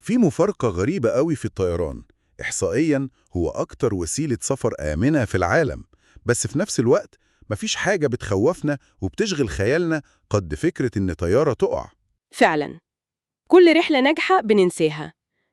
في مفارقة غريبة قوي في الطيران. إحصائياً هو أكتر وسيلة سفر آمنة في العالم، بس في نفس الوقت مفيش حاجة بتخوفنا وبتشغل خيالنا قد فكرة إن طيارة تقع. فعلا كل رحلة ناجحة بننساها،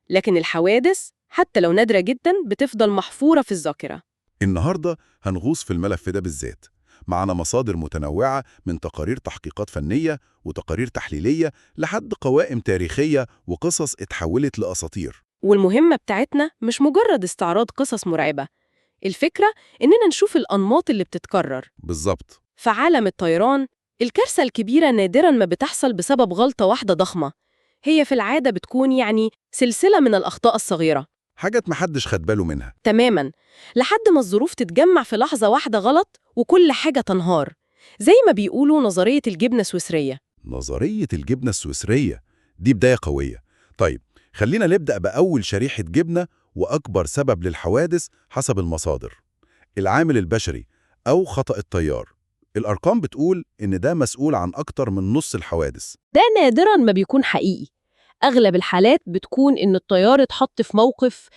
لكن الحوادث حتى لو نادرة جدا بتفضل محفورة في الذاكرة. النهاردة هنغوص في الملف ده بالذات. معنا مصادر متنوعة من تقارير تحقيقات فنية وتقارير تحليلية لحد قوائم تاريخية وقصص اتحولت لأساطير. والمهمة بتاعتنا مش مجرد استعراض قصص مرعبة، الفكرة إننا نشوف الأنماط اللي بتتكرر. بالظبط. في عالم الطيران الكارثة الكبيرة نادراً ما بتحصل بسبب غلطة واحدة ضخمة، هي في العادة بتكون يعني سلسلة من الأخطاء الصغيرة. حاجات محدش خد باله منها. تماماً، لحد ما الظروف تتجمع في لحظة واحدة غلط وكل حاجة تنهار، زي ما بيقولوا نظرية الجبنة السويسرية. نظرية الجبنة السويسرية دي بداية قوية. طيب خلينا نبدأ بأول شريحة جبنة وأكبر سبب للحوادث حسب المصادر، العامل البشري أو خطأ الطيار. الأرقام بتقول إن ده مسؤول عن أكتر من نص الحوادث. ده نادراً ما بيكون حقيقي. أغلب الحالات بتكون إن الطيار اتحط في موقف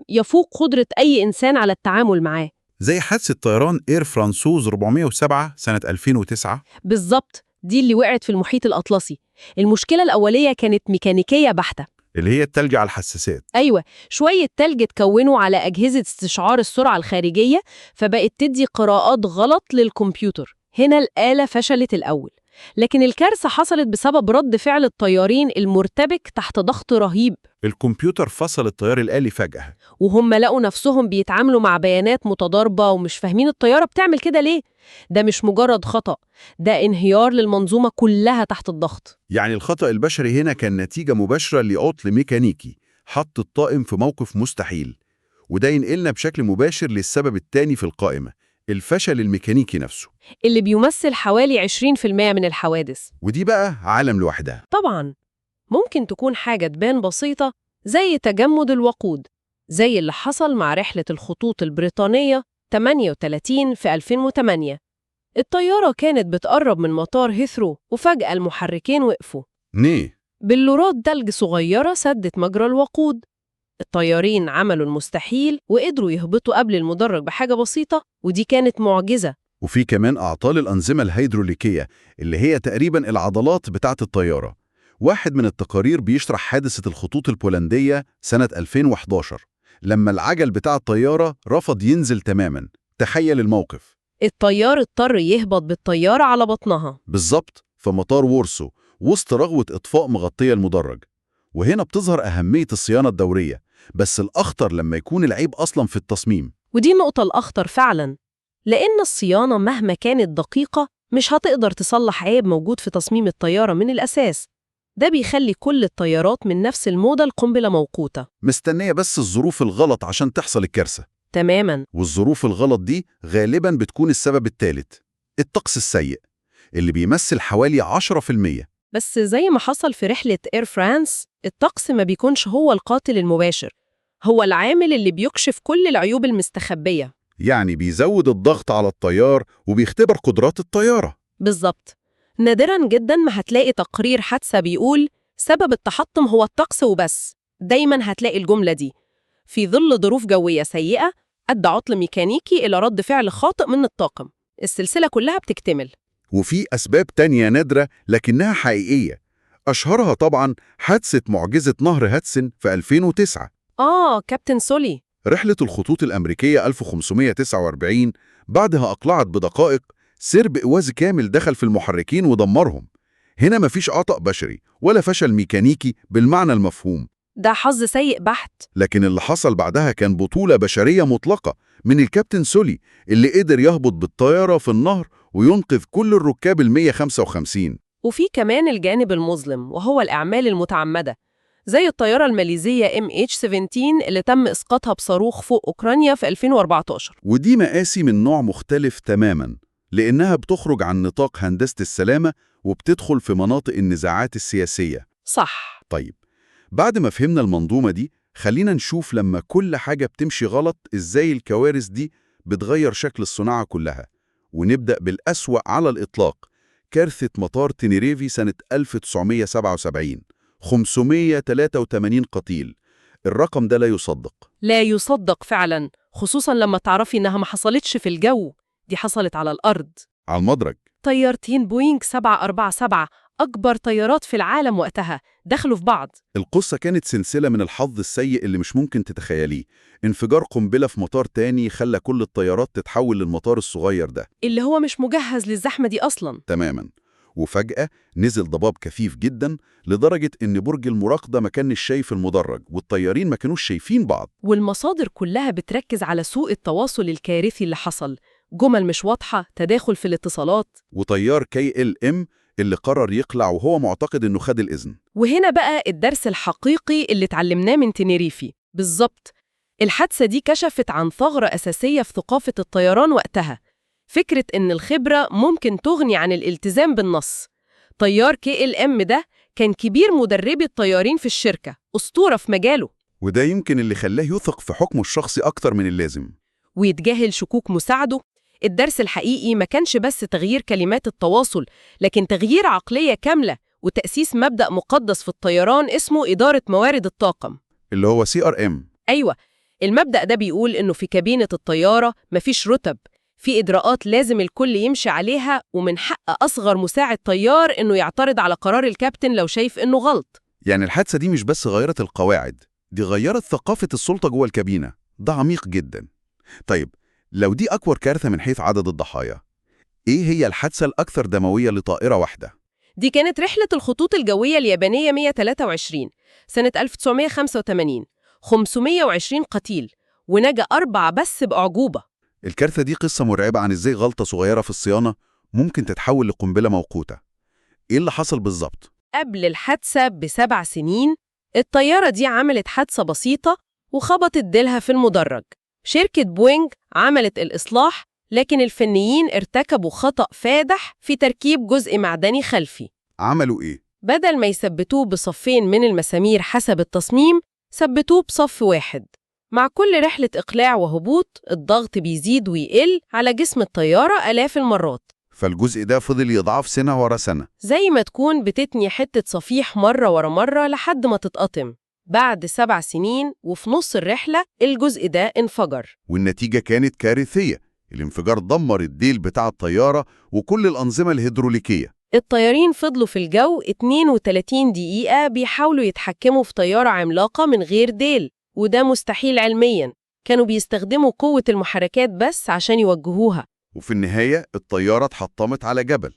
يفوق قدرة أي إنسان على التعامل معاه. زي حادثة طيران إير فرانسوز 407 سنة 2009. بالظبط، دي اللي وقعت في المحيط الأطلسي. المشكلة الأولية كانت ميكانيكية بحتة. اللي هي التلج على الحساسات. أيوة، شوية تلج اتكونوا على أجهزة استشعار السرعة الخارجية، فبقت تدي قراءات غلط للكمبيوتر. هنا الآلة فشلت الأول، لكن الكارثة حصلت بسبب رد فعل الطيارين المرتبك تحت ضغط رهيب. الكمبيوتر فصل الطيار الآلي فجأة، وهم لقوا نفسهم بيتعاملوا مع بيانات متضاربة ومش فاهمين الطيارة بتعمل كده ليه. ده مش مجرد خطأ، ده انهيار للمنظومة كلها تحت الضغط. يعني الخطأ البشري هنا كان نتيجة مباشرة لعطل ميكانيكي حط الطاقم في موقف مستحيل. وده ينقلنا بشكل مباشر للسبب الثاني في القائمة، الفشل الميكانيكي نفسه، اللي بيمثل حوالي 20% من الحوادث. ودي بقى عالم لوحدها. طبعاً ممكن تكون حاجة تبان بسيطة زي تجمد الوقود، زي اللي حصل مع رحلة الخطوط البريطانية 38 في 2008. الطيارة كانت بتقرب من مطار هيثرو وفجأة المحركين وقفوا. ليه؟ بلورات تلج صغيرة سدت مجرى الوقود. الطيارين عملوا المستحيل وقدروا يهبطوا قبل المدرج بحاجة بسيطة، ودي كانت معجزة. وفي كمان أعطال الأنظمة الهيدروليكية اللي هي تقريبا العضلات بتاعة الطيارة. واحد من التقارير بيشرح حادثة الخطوط البولندية سنة 2011 لما العجل بتاع الطيارة رفض ينزل تماما. تخيل الموقف. الطيار اضطر يهبط بالطيارة على بطنها. بالظبط، في مطار وورسو وسط رغوة إطفاء مغطية المدرج. وهنا بتظهر أهمية الصيانة الدورية، بس الأخطر لما يكون العيب أصلا في التصميم. ودي النقطة الأخطر فعلاً، لأن الصيانة مهما كانت دقيقة مش هتقدر تصلح عيب موجود في تصميم الطيارة من الأساس. ده بيخلي كل الطيارات من نفس الموديل قنبلة موقوتة. مستنية بس الظروف الغلط عشان تحصل الكارثة. تماماً. والظروف الغلط دي غالباً بتكون السبب الثالث، الطقس السيء اللي بيمثل حوالي 10%. بس زي ما حصل في رحلة إير فرانس، الطقس ما بيكونش هو القاتل المباشر، هو العامل اللي بيكشف كل العيوب المستخبية. يعني بيزود الضغط على الطيار وبيختبر قدرات الطيارة. بالظبط. نادراً جداً ما هتلاقي تقرير حادثة بيقول سبب التحطم هو الطقس وبس. دايماً هتلاقي الجملة دي: في ظل ظروف جوية سيئة أدى عطل ميكانيكي إلى رد فعل خاطئ من الطاقم. السلسلة كلها بتكتمل. وفي أسباب تانية نادرة لكنها حقيقية، أشهرها طبعاً حادثة معجزة نهر هادسن في 2009. كابتن سولي. رحلة الخطوط الأمريكية 1549 بعدها أقلعت بدقائق، سرب إواز كامل دخل في المحركين ودمرهم. هنا مفيش عطاء بشري ولا فشل ميكانيكي بالمعنى المفهوم. ده حظ سيء بحت. لكن اللي حصل بعدها كان بطولة بشرية مطلقة من الكابتن سولي اللي قدر يهبط بالطيارة في النهر وينقذ كل الركاب ال 155. وفي كمان الجانب المظلم، وهو الأعمال المتعمدة، زي الطيارة الماليزية MH17 اللي تم إسقاطها بصاروخ فوق أوكرانيا في 2014. ودي مآسي من نوع مختلف تماماً، لأنها بتخرج عن نطاق هندسة السلامة وبتدخل في مناطق النزاعات السياسية. صح. طيب، بعد ما فهمنا المنظومة دي، خلينا نشوف لما كل حاجة بتمشي غلط إزاي الكوارث دي بتغير شكل الصناعة كلها. ونبدأ بالأسوأ على الإطلاق، كارثة مطار تينيريفي سنة 1977، 583 قتيل. الرقم ده لا يصدق. لا يصدق فعلا، خصوصا لما تعرفي إنها ما حصلتش في الجو، دي حصلت على الأرض. على المدرج. طيارتين بوينج 747، أكبر طيارات في العالم وقتها، دخلوا في بعض. القصة كانت سلسلة من الحظ السيء اللي مش ممكن تتخيليه. انفجار قنبلة في مطار تاني خلى كل الطيارات تتحول للمطار الصغير ده. اللي هو مش مجهز للزحمة دي أصلا. تماما. وفجأة نزل ضباب كثيف جدا لدرجة إن برج المراقبة ما كانش شايف المدرج، والطيارين ما كانوش شايفين بعض. والمصادر كلها بتركز على سوء التواصل الكارثي اللي حصل، جمل مش واضحة، تداخل في الاتصالات. وطيار KLM اللي قرر يقلع وهو معتقد إنه خد الإذن. وهنا بقى الدرس الحقيقي اللي اتعلمناه من تنيريفي بالظبط. الحادثة دي كشفت عن ثغرة أساسية في ثقافة الطيران وقتها، فكرة إن الخبرة ممكن تغني عن الالتزام بالنص. طيار KLM ده كان كبير مدربي الطيارين في الشركة، أسطورة في مجاله. وده يمكن اللي خلاه يثق في حكمه الشخصي أكتر من اللازم. ويتجاهل شكوك مساعده. الدرس الحقيقي ما كانش بس تغيير كلمات التواصل، لكن تغيير عقلية كاملة وتأسيس مبدأ مقدس في الطيران اسمه إدارة موارد الطاقم. اللي هو CRM. أيوة، المبدأ ده بيقول إنه في كابينة الطيارة مفيش رتب، في إجراءات لازم الكل يمشي عليها، ومن حق أصغر مساعد طيار إنه يعترض على قرار الكابتن لو شايف إنه غلط. يعني الحادثة دي مش بس غيرت القواعد، دي غيرت ثقافة السلطة جوه الكابينة. ده عميق جدا. طيب، لو دي أكبر كارثة من حيث عدد الضحايا، إيه هي الحادثة الأكثر دموية لطائرة واحدة؟ دي كانت رحلة الخطوط الجوية اليابانية 123 سنة 1985، 520 قتيل، ونجا 4 بس بأعجوبة. الكارثة دي قصة مرعبة عن إزاي غلطة صغيرة في الصيانة ممكن تتحول لقنبلة موقوتة. إيه اللي حصل بالظبط؟ قبل الحادثة ب7 سنين، الطيارة دي عملت حادثة بسيطة وخبطت ديلها في المدرج. شركة بوينج عملت الإصلاح، لكن الفنيين ارتكبوا خطأ فادح في تركيب جزء معدني خلفي. عملوا إيه؟ بدل ما يثبتوه بصفين من المسامير حسب التصميم، ثبتوه بصف واحد. مع كل رحلة إقلاع وهبوط، الضغط بيزيد ويقل على جسم الطيارة آلاف المرات. فالجزء ده فضل يضعف سنة ورا سنة. زي ما تكون بتتني حتة صفيح مرة ورا مرة لحد ما تتقطم. بعد 7 سنين وفي نص الرحلة الجزء ده انفجر. والنتيجة كانت كارثية. الانفجار دمر الديل بتاع الطيارة وكل الأنظمة الهيدروليكية. الطيارين فضلوا في الجو 32 دقيقة بيحاولوا يتحكموا في طيارة عملاقة من غير ديل، وده مستحيل علمياً. كانوا بيستخدموا قوة المحركات بس عشان يوجهوها. وفي النهاية الطيارة اتحطمت على جبل.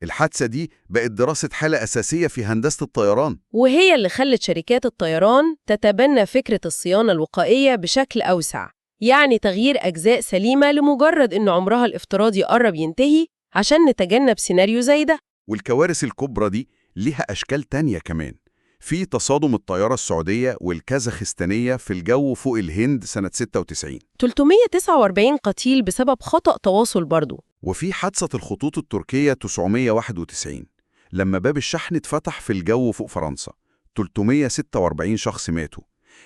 الحادثة دي بقت دراسة حالة أساسية في هندسة الطيران. وهي اللي خلت شركات الطيران تتبنى فكرة الصيانة الوقائية بشكل أوسع، يعني تغيير أجزاء سليمة لمجرد إن عمرها الافتراضي قرب ينتهي عشان نتجنب سيناريو زي ده. والكوارث الكبرى دي ليها أشكال تانية كمان. في تصادم الطيارة السعودية والكازاخستانية في الجو فوق الهند سنة 96. 349 قتيل بسبب خطأ تواصل برضو. وفي حادثة الخطوط التركية 991 لما باب الشحن اتفتح في الجو فوق فرنسا، 346 شخص ماتوا.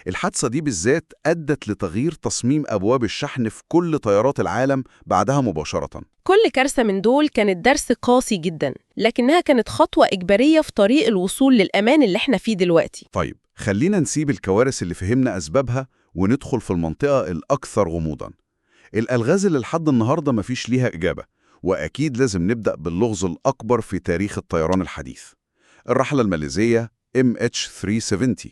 الحادثة دي بالذات أدت لتغيير تصميم أبواب الشحن في كل طيارات العالم بعدها مباشرة. كل كارثة من دول كانت درس قاسي جدا، لكنها كانت خطوة إجبارية في طريق الوصول للأمان اللي احنا فيه دلوقتي. طيب، خلينا نسيب الكوارث اللي فهمنا أسبابها وندخل في المنطقة الأكثر غموضاً. الألغاز اللي لحد النهاردة مفيش ليها إجابة، وأكيد لازم نبدأ باللغز الأكبر في تاريخ الطيران الحديث. الرحلة الماليزية MH370.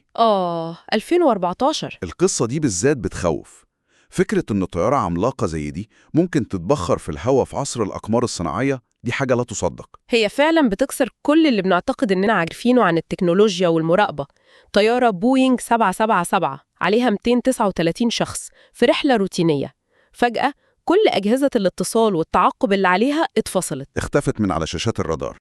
2014. القصة دي بالذات بتخوف. فكرة إن طيارة عملاقة زي دي ممكن تتبخر في الهواء في عصر الأقمار الصناعية دي حاجة لا تصدق. هي فعلا بتكسر كل اللي بنعتقد إننا عارفينه عن التكنولوجيا والمراقبة. طيارة بوينج 777 عليها 239 شخص في رحلة روتينية. فجأة كل أجهزة الاتصال والتعقب اللي عليها اتفصلت. اختفت من على شاشات الرادار.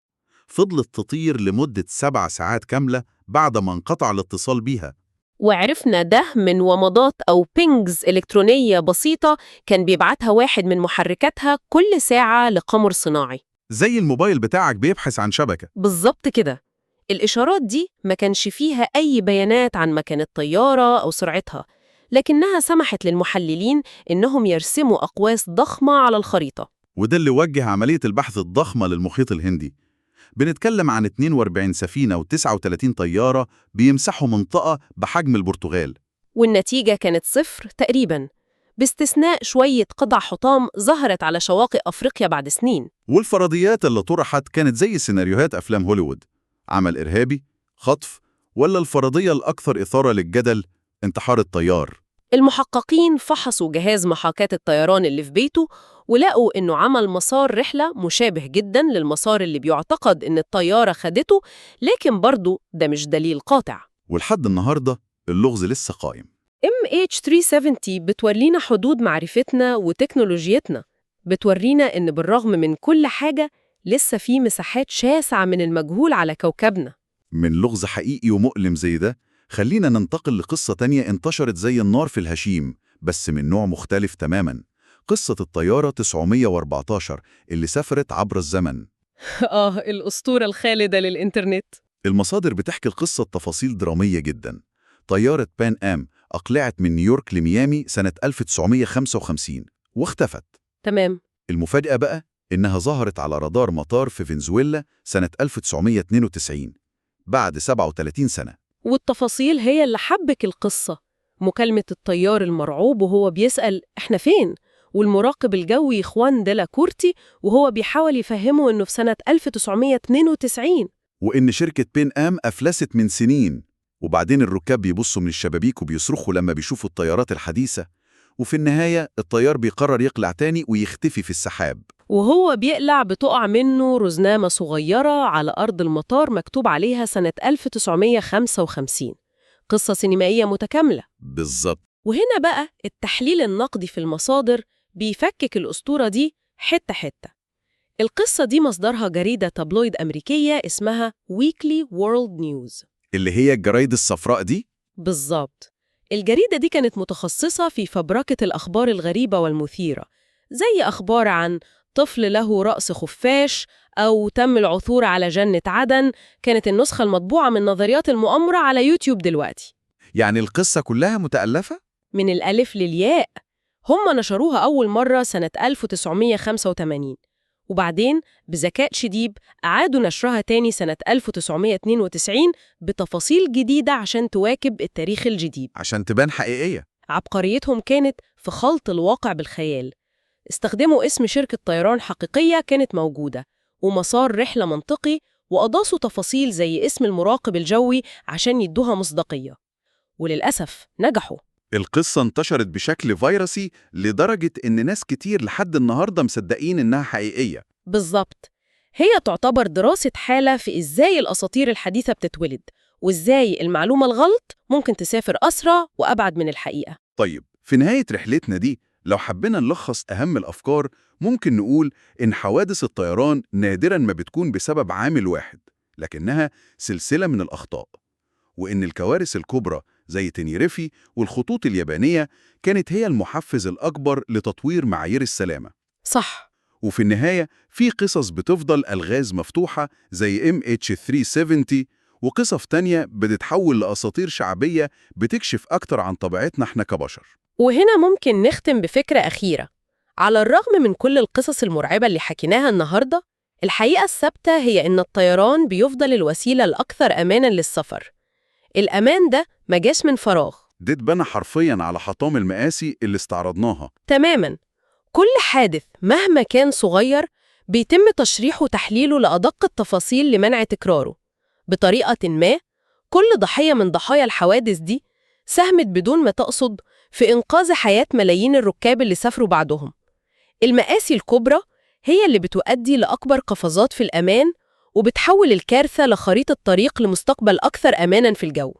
فضلت تطير لمدة 7 ساعات كاملة بعد ما انقطع الاتصال بيها. وعرفنا ده من ومضات أو pings إلكترونية بسيطة كان بيبعتها واحد من محركاتها كل ساعة لقمر صناعي. زي الموبايل بتاعك بيبحث عن شبكة. بالظبط كده. الإشارات دي ما كانش فيها أي بيانات عن مكان الطيارة أو سرعتها، لكنها سمحت للمحللين إنهم يرسموا أقواس ضخمة على الخريطة. وده اللي وجه عملية البحث الضخمة للمحيط الهندي. بنتكلم عن 42 سفينة و39 طيارة بيمسحوا منطقة بحجم البرتغال. والنتيجة كانت صفر تقريباً، باستثناء شوية قطع حطام ظهرت على شواطئ أفريقيا بعد سنين. والفرضيات اللي طرحت كانت زي سيناريوهات أفلام هوليوود: عمل إرهابي، خطف، ولا الفرضية الأكثر إثارة للجدل، انتحار الطيار. المحققين فحصوا جهاز محاكاة الطيران اللي في بيته ولقوا إنه عمل مسار رحلة مشابه جداً للمسار اللي بيعتقد إن الطيارة خدته، لكن برضه ده مش دليل قاطع. ولحد النهاردة اللغز لسه قائم. MH370 بتورينا حدود معرفتنا وتكنولوجيتنا، بتورينا إن بالرغم من كل حاجة لسه في مساحات شاسعة من المجهول على كوكبنا. من لغز حقيقي ومؤلم زي ده، خلينا ننتقل لقصة تانية انتشرت زي النار في الهشيم، بس من نوع مختلف تماماً. قصة الطيارة 914 اللي سافرت عبر الزمن. آه، الأسطورة الخالدة للإنترنت. المصادر بتحكي القصة بتفاصيل درامية جدا. طيارة بان آم أقلعت من نيويورك لميامي سنة 1955 واختفت. تمام. المفاجأة بقى إنها ظهرت على رادار مطار في فنزويلا سنة 1992 بعد 37 سنة. والتفاصيل هي اللي حبك القصة. مكالمة الطيار المرعوب وهو بيسأل إحنا فين؟ والمراقب الجوي خوان ديلا كورتي وهو بيحاول يفهمه إنه في سنة 1992. وإن شركة بين آم أفلست من سنين. وبعدين الركاب بيبصوا من الشبابيك وبيصرخوا لما بيشوفوا الطيارات الحديثة. وفي النهاية الطيار بيقرر يقلع تاني ويختفي في السحاب. وهو بيقلع بتقع منه رزنامة صغيرة على أرض المطار مكتوب عليها سنة 1955. قصة سينمائية متكاملة. بالظبط. وهنا بقى التحليل النقدي في المصادر بيفكك الأسطورة دي حتة حتة. القصة دي مصدرها جريدة تابلويد أمريكية اسمها Weekly World News. اللي هي الجرايد الصفراء دي؟ بالظبط. الجريدة دي كانت متخصصة في فبركة الأخبار الغريبة والمثيرة، زي أخبار عن طفل له رأس خفاش أو تم العثور على جنة عدن. كانت النسخة المطبوعة من نظريات المؤامرة على يوتيوب دلوقتي. يعني القصة كلها متألفة؟ من الألف للياء. هم نشروها أول مرة سنة 1985، وبعدين بذكاء شديد أعادوا نشرها تاني سنة 1992 بتفاصيل جديدة عشان تواكب التاريخ الجديد. عشان تبان حقيقية. عبقريتهم كانت في خلط الواقع بالخيال. استخدموا اسم شركة طيران حقيقية كانت موجودة ومسار رحلة منطقي، وأضافوا تفاصيل زي اسم المراقب الجوي عشان يدوها مصداقية. وللأسف نجحوا. القصة انتشرت بشكل فيروسي لدرجة إن ناس كتير لحد النهاردة مصدقين إنها حقيقية. بالظبط. هي تعتبر دراسة حالة في إزاي الأساطير الحديثة بتتولد، وإزاي المعلومة الغلط ممكن تسافر أسرع وأبعد من الحقيقة. طيب، في نهاية رحلتنا دي لو حبينا نلخص أهم الأفكار، ممكن نقول إن حوادث الطيران نادراً ما بتكون بسبب عامل واحد، لكنها سلسلة من الأخطاء، وإن الكوارث الكبرى زي تنيريفي والخطوط اليابانية كانت هي المحفز الأكبر لتطوير معايير السلامة. صح. وفي النهاية في قصص بتفضل ألغاز مفتوحة زي MH370، وقصص تانية بتتحول لأساطير شعبية بتكشف أكتر عن طبيعتنا احنا كبشر. وهنا ممكن نختم بفكرة أخيرة. على الرغم من كل القصص المرعبة اللي حكيناها النهاردة، الحقيقة الثابتة هي إن الطيران بيفضل الوسيلة الأكثر أماناً للسفر. الأمان ده ما جاش من فراغ. ده اتبنى حرفياً على حطام المآسي اللي استعرضناها. تماماً. كل حادث مهما كان صغير بيتم تشريحه وتحليله لأدق التفاصيل لمنع تكراره. بطريقة ما، كل ضحية من ضحايا الحوادث دي ساهمت بدون ما تقصد في إنقاذ حياة ملايين الركاب اللي سافروا بعدهم. المآسي الكبرى هي اللي بتؤدي لأكبر قفزات في الأمان، وبتحول الكارثة لخريطة طريق لمستقبل أكثر أماناً في الجو.